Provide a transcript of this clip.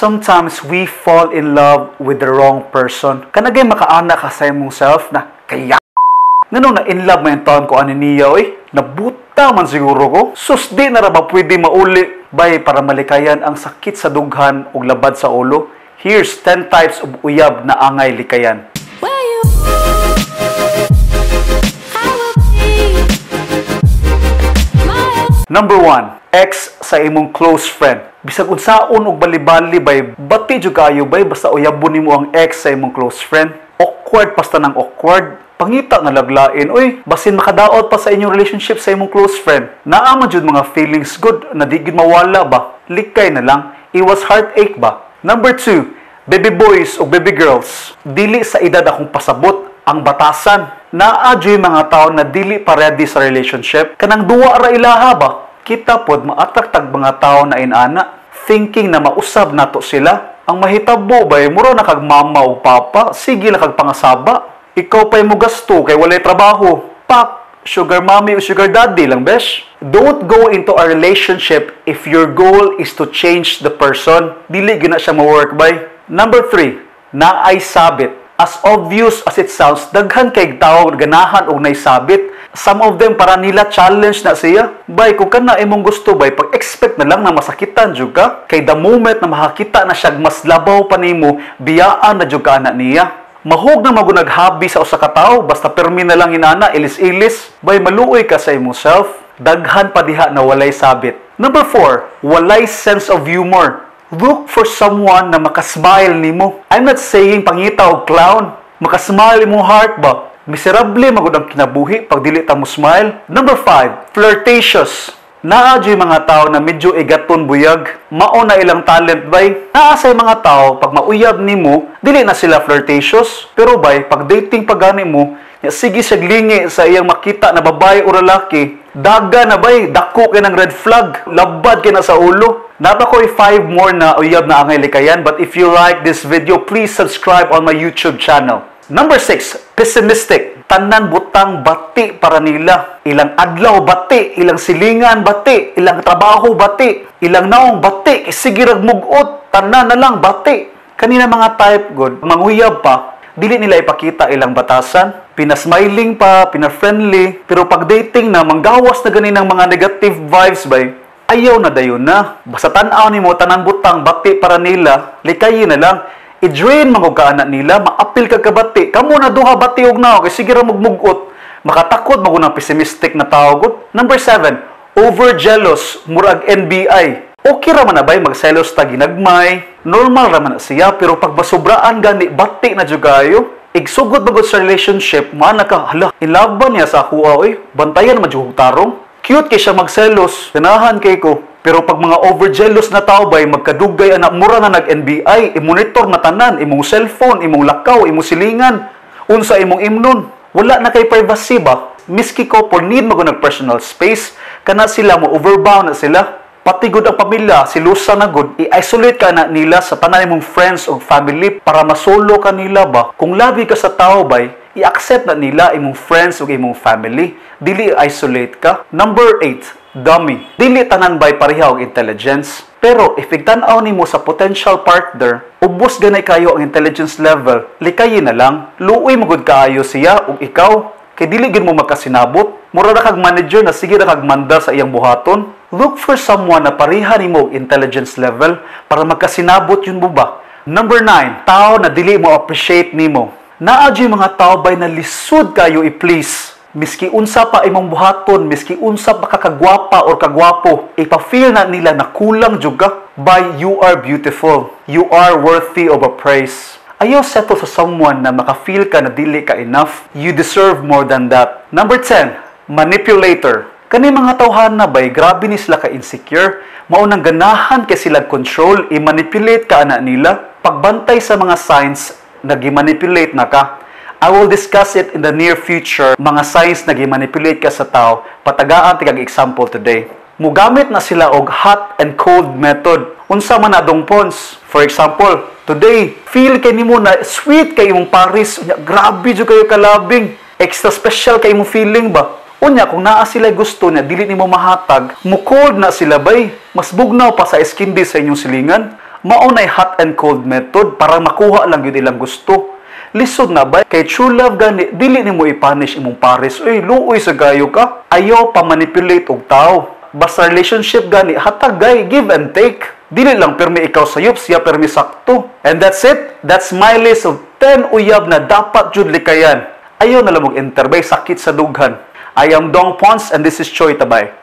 Sometimes we fall in love with the wrong person. Kanang makaana ka sa imong self na kaya ngano na in love man taon ko ani niya oy, nabuta man siguro ko. Sus, di na ra ba pwede mauli bay para malikayan ang sakit sa dughan ug labad sa ulo? Here's 10 types of uyab na angay likayan. Where you I will be my Number 1, ex sa imong close friend. Bisag unsaon og bali-bali bay, bati jud kayo bay basta uyabon nimo ang ex sa imong close friend. Awkward pasta ng awkward. Pangita nga laglain, oy, basin makadaot pa sa inyong relationship sa imong close friend. Naa man jud mga feelings good na di gid mawala ba? Likay na lang, iwas heartache ba? Number 2, baby boys o baby girls. Dili sa edad akong pasabot, ang batasan. Naa juy mga tao na dili pa ready sa relationship. Kanang duwa ra ilaha ba? Kita pod ma-attract tag mga tao na inana, thinking na mausab nato sila. Ang mahitabo bay, mura na kag mama o papa, sige lang kag pangasaba. Ikaw pa'y mo gasto kay walay trabaho. Pak, sugar mommy o sugar daddy lang, besh. Don't go into a relationship if your goal is to change the person. Dili gina siya ma-work bay. Number 3, naay sabit. As obvious as it sounds, daghan kay tao ganahan og nay sabit. Some of them, para nila challenge na siya. Bay, kung kana imong gusto bay, pag-expect na lang na masakitan jud ka. Kay the moment na makakita na siya mas labaw pa nimo, biyaan na jud ka ana niya. Mahog na magunag habi sa usa ka tawo, basta permi na lang inana, ilis-ilis, bay maluoy ka sa imong self. Daghan pa diha na walay sabit. Number 4, walay sense of humor. Look for someone na makasmile nimo. I'm not saying pangita og clown. Makasmile imong heart ba? Miserable magud ang kinabuhi pag dili ta mo smile. Number 5, flirtatious. Naa juy mga tao na medyo igaton buyag, mao na ilang talent bay. Naa say mga tao pag mauyab nimo, dili na sila flirtatious, pero bay pag dating pa gani mo, nya sige siya lingi sa iyang makita na babae o lalaki, daga na bay, dako kay ng red flag, labad kay na sa ulo. Naa pa ko'y 5 more na uyab na angay likayan, but if you like this video, please subscribe on my YouTube channel. Number 6, pessimistic. Tanan butang bati para nila. Ilang adlaw bati, ilang silingan bati, ilang trabaho bati, ilang naong bati, sige rag mugot, tanan na lang bati. Kanina mga type good, manguyab pa, dili nila ipakita ilang batasan, pina-smiling pa, pina-friendly, pero pag dating na, manggawas na gani ng mga negative vibes bay, ayaw na dayon na. Basta tan-aw nimo tanan butang bati para nila, likayin na lang. I-drain man ka anak nila, maapil ka kabati. Kamo na duha bati og nao kay sige ra mugmugot. Makatakod mo ng pessimistic na tao gud. Number 7, over jealous, murag NBI. Okay ra man na bay magselos ta ginagmay, normal ra man na siya, pero pag basubraan gani bati na jud kayo. Igsugod magud sa relationship, man ka hala, in love ba niya sa ako oy? Bantayan man jud tarong. Cute kay siya magselos, ganahan kay ko. Pero pag mga overjealous na tao bay, magkadugay anak mura na nag-NBI, i-monitor na tanan, imong cellphone, imong lakaw, imong silingan, unsa imong imnon. Wala na kay privacy ba? Miski couple need mo nag personal space, kana sila mo overbound na sila. Pati gud ang pamilya, silusa na gud, i-isolate ka na nila sa tanan imong friends o family para masolo ka nila ba? Kung labi ka sa tao bay, i-accept na nila imong friends o imong family. Dili isolate ka. Number 8, dummy. Dili tanan bay pareha og intelligence. Pero if igtan-aw nimo sa potential partner, ubos ganay kayo ang intelligence level, likayin na lang. Luoy mo gud kaayo siya ug ikaw kay dili gid mo magkasinabot. Mura ra kag manager na sige ra kag mandar sa iyang buhaton. Look for someone na pareha nimo og intelligence level para magkasinabot yun mo ba? Number 9, tao na dili mo appreciate nimo. Naa juy mga tao bay na lisod kayo i-please. Miski unsa pa imong buhaton, miski unsa pa ka kagwapa or kagwapo, ipa-feel na nila na kulang jud ka. By you are beautiful. You are worthy of a praise. Ayaw settle sa someone na maka-feel ka na dili ka enough. You deserve more than that. Number 10, manipulator. Kani mga tawhana bay, grabe ni sila ka-insecure. Maunang ganahan kay sila control, i-manipulate ka ana nila. Pagbantay sa mga signs, nag-manipulate na ka. I will discuss it in the near future, mga signs na gi-manipulate ka sa tao. Patagaan tigag example today. Mugamit na sila og hot and cold method. Unsa man na dong pons? For example, today, feel kay nimo na sweet kay imong pares. Unya, grabe jud kayo kalabing. Extra special kay imong feeling ba? Unya, kung naa sila gusto na dili nimo mahatag, mo cold na sila bay. Mas bugnaw pa sa ice candy sa inyong silingan. Mao nay hot and cold method para makuha lang gyud ilang gusto. Lisod na ba? Kay true love gani, dili nimo i-punish imong pares. Uy, luoy sa gayo ka. Ayaw pa manipulate og tao. Basta relationship gani, hatagay, give and take. Dili lang permi ikaw sayop, siya permi sakto. And that's it. That's my list of 10 uyab na dapat jud likayan. Ayaw na lang mag-enter bay, sakit sa dughan. I am Dong Pons and this is Choi Tabay.